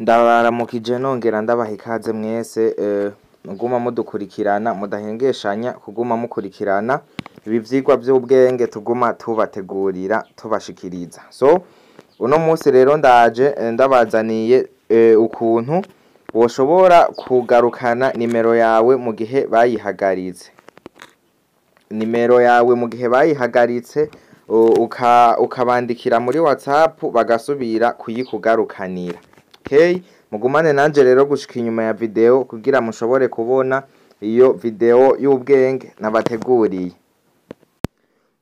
Ndabaramukije nongera ndabaha ikaze mwese muguma mudukurikirana mudahengeshanya kuguma mukurikirana ibi vyigwa vy'ubwenge tuguma tubategurira tubashikiriza. So uno munsi rero ndaje ndabazaniye ukuntu woshobora kugarukana nimero yawe mu gihe bayihagaritse. Nimero yawe mu gihe bayihagaritse ukabandikira muri WhatsApp bagasubira kuyikugarukanira. Okay, mugumane nanje rero gushika inyuma ya video kugira mushobore kubona iyo video y'ubwenge nabateguriye.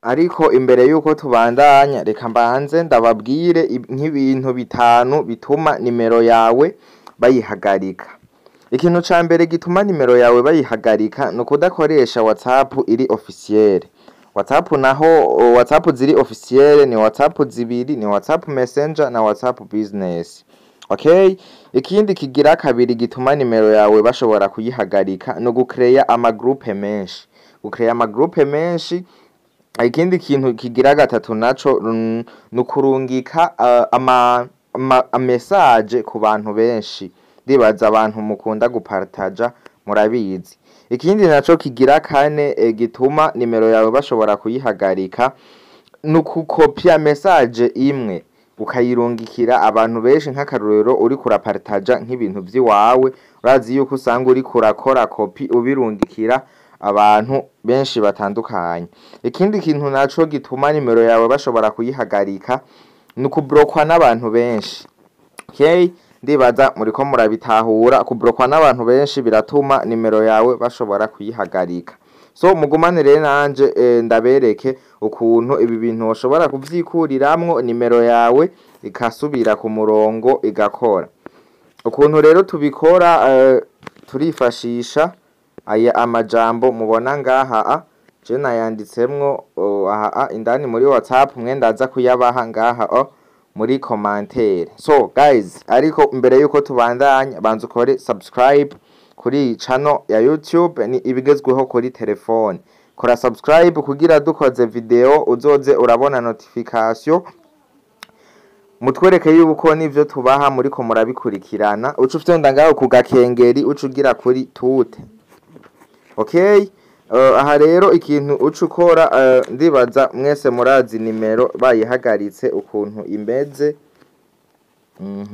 Ariko imbere yuko tubandanya reka mbanze ndababwire nk'ibintu bitanu bituma nimero yawe bayihagarika. Ikintu ca mbere gituma nimero yawe bayihagarika ni ukudakoresha WhatsApp iri officielle. WhatsApp naho WhatsApp ziri officielle ni WhatsApp zibiri, ni WhatsApp Messenger na WhatsApp Business. Okay, ikindi kigira kabiri gituma nimero yawe bashobora kuyihagarika no gucreya ama groupe menshi. Gucreya ama groupe menshi. Ikindi kintu kigira gatatu naco nukurungika ama message ku bantu benshi. Ndibaza abantu mukunda gupartaja murabizi. Ikindi naco kigira kane gituma nimero yawe bashobora kuyihagarika nukukopya message imwe ukayirungikira abantu benshi. Nk'akarorero uri kurapartaja nk'ibintu vy'iwawe, urazi yuko usanga uri kurakora kopi ubirungikira abantu benshi batandukanye. Ikindi kintu naco gituma nimero yawe bashobora kuyihagarika nukubrokwa n'abantu benshi. Okay, ndibaza muriko murabitahura. Kubrokwa n'abantu benshi biratuma nimero yawe bashobora kuyihagarika. So mugumane rero nanje ndabereke ukuntu ibi bintu ushobora kuvyikuriramwo nimero yawe ikasubira ku murongo igakora. Ukuntu rero tubikora turifashisha aya amajambo mubona ngaha, je nayanditsemwo aha indani muri WhatsApp, mwe ndaza kuyabaha ngaha muri commentaire. So guys, ariko mbere yuko tubandanya banza ukore subscribe kuri channel ya YouTube ni ibigezweho kuri telefone. Kora subscribe kugira dukoze video uzoze urabona notification, mutwereke yuko nivyo tubaha muriko murabikurikirana. Uca ufyonda ngaho ku gakengeri uca ugira kuri tute. Okay, aha rero ikintu uca ukora ndibaza mwese murazi nimero bayihagaritse ukuntu imeze.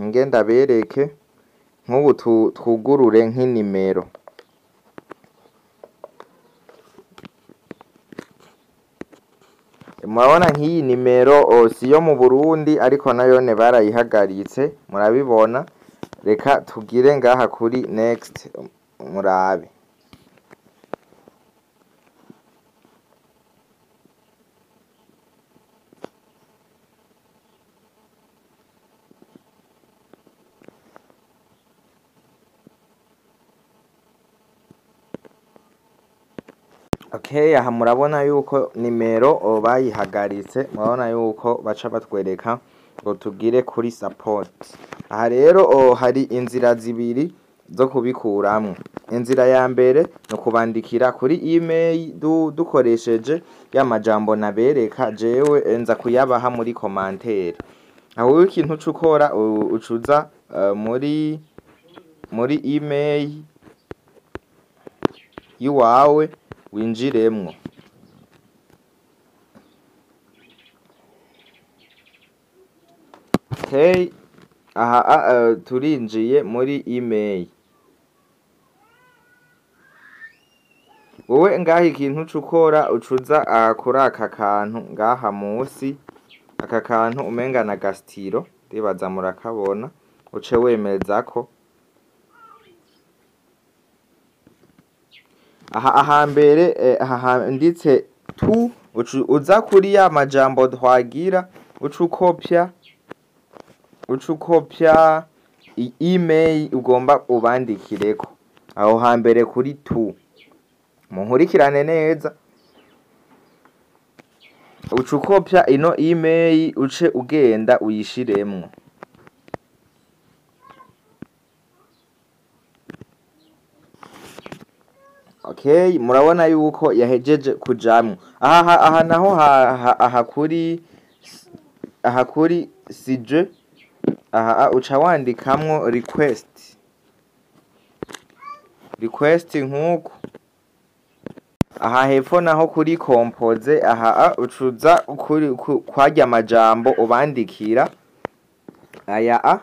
Nge ndabereke nk'ubu twugurure nk'inimero. Murabona nk'iyi nimero si yo mu Burundi ariko nayone barayihagaritse, murabibona. Reka tugire ngaha kuri next murabe. Okay, aha murabona yuko nimero bayihagaritse, murabona yuko baca batwereka ngo tugire kuri support. Aha rero hari inzira zibiri zo kubikuramwo. Inzira ya mbere no kubandikira kuri email dukoresheje ya majambo nabereka jewe nza kuyabaha muri commentaire. Aho ikintu cukora ucuza muri email yiwawe winjiremwo. Okay, aha turinjiye muri email. Wowe ngaha ikintu cukora ucuza kuri aka kantu ngaha musi, aka kantu umenga na gastiro, ndibaza murakabona, uce wemezako. Aha ahambere aha nditse tu uza kuri ya majambo twagira ucukopya email ugomba ubandikireko aho hambere kuri tu. Munkurikirane neza. Ucukopya ino email uce ugenda uyishiremwo. Okay, murabona yuko yahejeje kujamwo. Aha naho aha kuri sije Aha uca wandikamwo request nk'uku. Aha hepfo naho kuri compose, aha ucuza kuri kwarya amajambo ubandikira aya a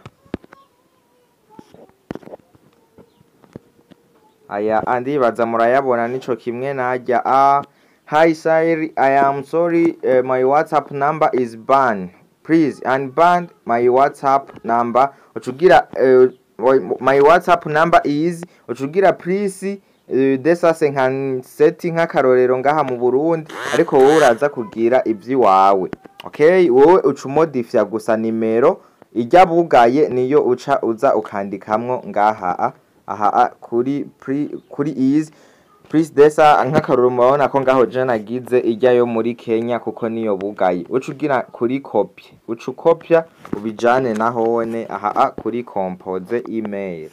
aya a, ndibaza murayabona, nico kimwe narya a. "Hi sir, I am sorry, my WhatsApp number is banned. Please unban my WhatsApp number." Ucugira "my WhatsApp number is", ucugira plus 257 nk'akarorero ngaha mu Burundi, ariko wowe uraza kugira ivy'iwawe. Okay, wowe uca umodifya gusa nimero ijya bugaye, niyo uca uza ukandikamwo ngaha a, aha a, kuri kuri is plus deux cent. Nk'akarorero murabona ko ngaho je nagize ijya yo muri Kenya kuko niyo bugaye. Uca ugira kuri copy, uca ukopya ubijane nahone aha a kuri compose email.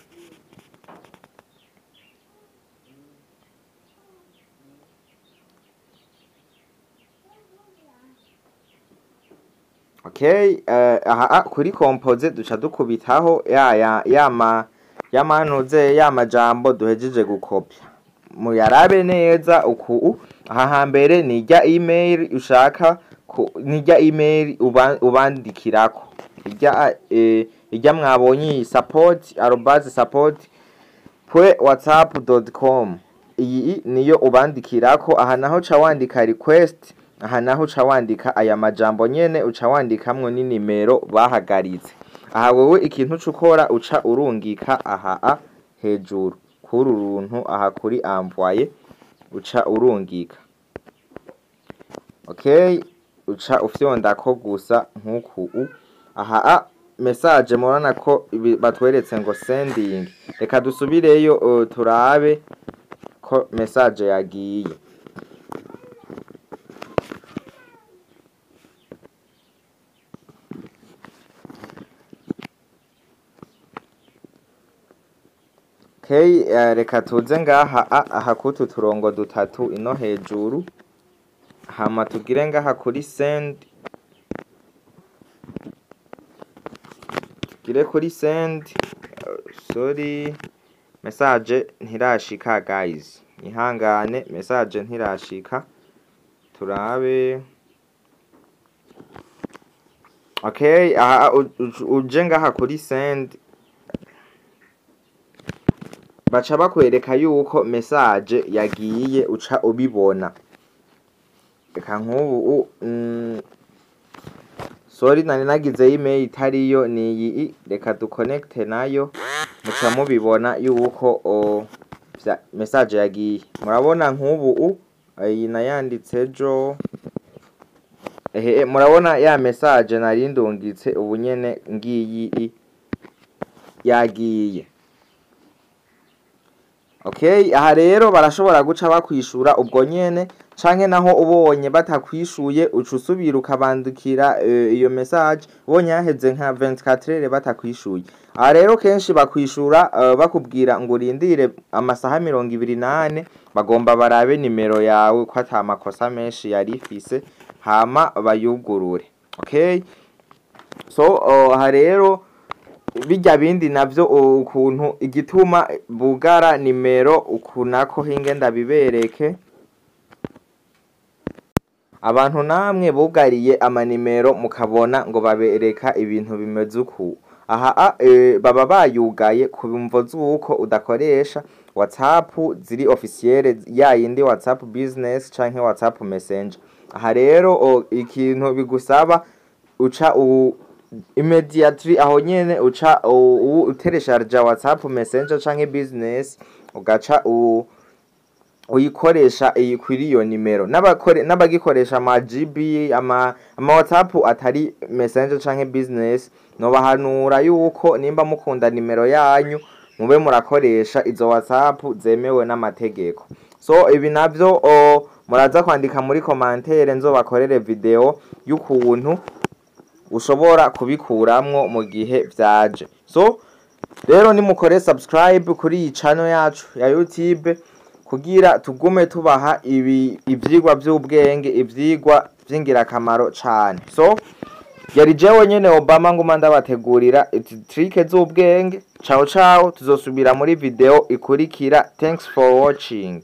Okay, aha a, kuri compose duca dukubitaho ya ya yama yamanuze ya majambo duhejeje gukopya. Muyarabe neza uku. Aha hambere nijya email ushaka, nijya email ubandikirako ijya ijya mwabonye support@support.whatsapp.com, iyi niyo ubandikirako. Aha naho uca wandika request, aha naho uca wandika aya majambo nyene, uca wandikamwo n'inimero bahagaritse. Aha wewe ikintu uca ukora, uca urungika aha a hejuru kuri runtu, aha kuri envoyer uca urungika. Okay, uca ufyondako gusa nk'uku. Aha a message murabona ko batweretse ngo sending. Reka dusubireyo turabe ko message yagiye. Okay, reka tuze ngaha aha kutu turongo dutatu ino hejuru, hama tugire ngaha kuri send, tugire kuri send. Sorry, message ntirashika guys, ihangane, message ntirashika, turabe. Okay, aha uje ngaha kuri send, baca bakwereka yuko message yagiye, uca ubibona. Reka nk'ubu, sorry, nari nagize email itariyo, niyi, reka duconnecte nayo, muca mubibona yuko message yagiye. Murabona nk'ubu iyi nayanditse ejo, ehe, murabona ya message nari ndungitse ubu nyene ngiyi yagiye. Okay, aha rero barashobora guca bakwishura ubwo nyene, canke naho ubonye batakwishuye uca usubira ukabandikira iyo message, ubonye haheze nka 24 heures batakwishuye. Aha rero kenshi bakwishura bakubwira ngo urindire amasaha 24, bagomba barabe nimero yawe ko ata makosa menshi yari ifise, hama bayugurure. Okay, so aha rero bijya bindi navyo, ukuntu igituma bugara nimero ukunako, hinge ndabibereke. Abantu namwe bugariye amanimero mukabona ngo babereka ibintu bimeze uku, aha baba bayugaye ku mvo z'uko udakoresha WhatsApp ziri officielle, ya yindi WhatsApp Business canke WhatsApp Messenger. Aha rero ikintu bigusaba, uca immediately aho nyene uca uteresharja WhatsApp Messenger canke Business, ugaca uyikoresha iyi kuri iyo nimero. N'abagikoresha ama GB ama WhatsApp atari Messenger canke Business, nobahanura yuko nimba mukunda nimero yanyu mube murakoresha izo WhatsApp zemewe n'amategeko. So ibi navyo muraza kwandika muri commentaire, nzobakorere video y'ukuntu ushobora kubikuramwo mu gihe vyaje. So rero nimukore subscribe kuri iyi channel yacu ya YouTube kugira tugume tubaha ibi ivyigwa vy'ubwenge, ivyigwa vy'ingirakamaro cane. So Yari jewe nyene Obama, nguma ndabategurira izi trick z'ubwenge. Ciao ciao, tuzosubira muri video ikurikira. Thanks for watching.